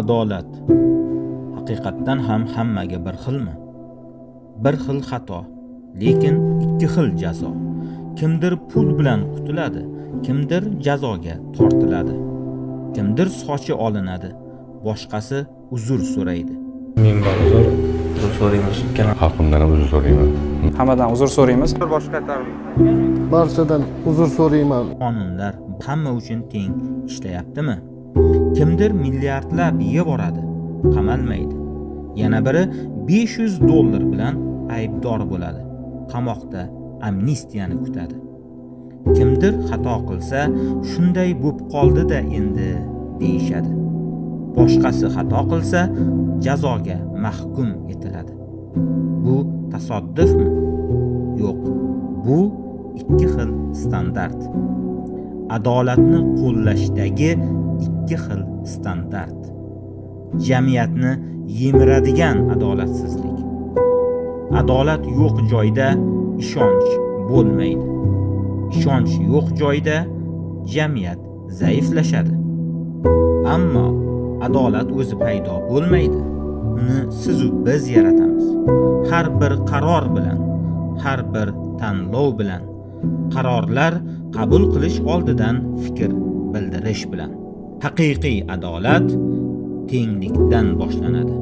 Adolat haqiqatdan ham hammaga bir xilmi? Bir xil xato, lekin ikki xil jazo. Kimdir pul bilan qutuladi, kimdir jazoga tortiladi. Kimdir sochi olinadi, boshqasi uzr so'raydi. Ming bor uzr, uzr so'raymiz. Ikkala Xalqimdan ham uzr so'rayman. Hammadan uzr so'raymiz. Barchadan uzr so'rayman. Qonunlar hamma uchun teng ishlayaptimi? Kimdir milliardlab yevoradi, qamalmaydi. Yana biri $500 bilan aybdor bo'ladi, qamoqda amnistiyani kutadi. Kimdir xato qilsa, shunday bo'p qoldi-da endi deyishadi. Boshqasi xato qilsa, jazoga mahkum etiladi. Bu tasodifmi? Yo'q, bu ikki xil standart. Adolatni qo'llashdagi ikki xil standart. Jamiyatni yemiradigan adolatsizlik. Adolat yo'q joyda ishonch bo'lmaydi. Ishonch yo'q joyda jamiyat zaiflashadi. Ammo adolat o'zi paydo bo'lmaydi. Uni siz-u biz yaratamiz. Har bir qaror bilan, har bir tanlov bilan, qarorlar qabul qilish oldidan fikr bildirish bilan. Haqiqiy adolat tenglikdan boshlanadi.